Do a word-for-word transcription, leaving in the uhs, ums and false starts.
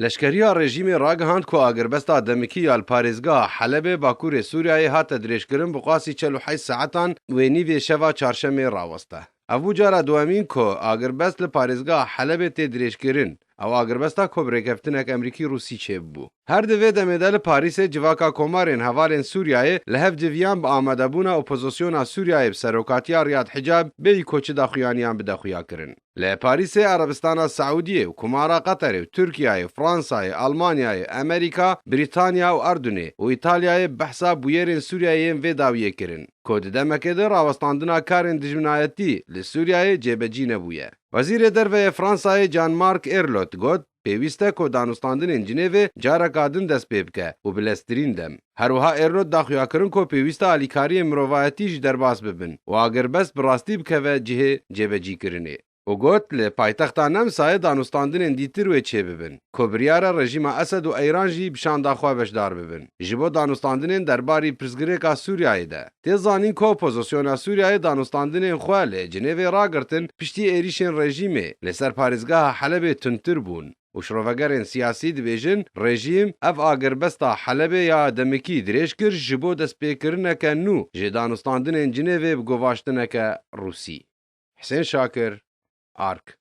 Leşkeriya rejîmê ragihand ku agirbesta demikî ya li parêzgeha Helebê bakurê Sûriyeyê hate dirêjkirin bi qasî çel û heşt saetan wê nîvê şeva çarşemê raweste. Ev bû cara duwemîn ku agirbest li parêzgeha Helebê tê dirêjkirin. Ew agirbesta ku bi rêkeftinek Emerîkî-Rûsî çêbû. Her di vê demê de li Parîsê civaka komarên hevalên Sûriyeyê li hev civiyan bi amadebûna opozisyona Sûriyeyê bi serokatiya Riyad Hicab bêyî ku çi daxuyaniyan bide xuya kirin. Li Parîsê Erebistana Seûdiyê û Kumara Qeterê û Tirkiyeyê û Fransayê, Almanyayê, Amerîka, Brîtanya û Erdunê û Îtalyayê behsa bûyerên Sûriyeyê yên vê dawiyê kirin, ku di demekê de rawestandina karên dijminayetî li Sûriyeyê cêbecî nebûye. Wezîrê Derve yê Fransayê Jean-Marc Erlot got, pêwîst e ku danûstandinên Cinêvê careka din dest pê bike û bi leztirîn dem. Her wiha Erlot daxuya kirin ku pêwîst e alîkariyên mirovayetî jî derbas bibin û agirbest bi rastî bikeve cihê cêbecîkirinê. Û got, li paytexta Nemsayê danûstandinên dîtir wê çêbibin, ku biryar e rejîma Esed û Eyran jî bi şanda xwe beşdar bibin. Ji bo danûstandinên derbarî pirsgirêka Sûriyeyê de. Tê zanîn ku opozisyona Sûriyeyê danûstandinên xwe li Cinêvê ragirtin, piştî êrîşên rejîmê li ser parêzgeha Helebê tundtir bûn. Û şrovegerên siyasî dibêjin, rejîm ev agirbesta Helebê ya demikî dirêj kir ji bo destpêkirineke nû ji danûstandinên Cinêvê bi guvaştineke Rûsî. Hisên Şakir, Ark.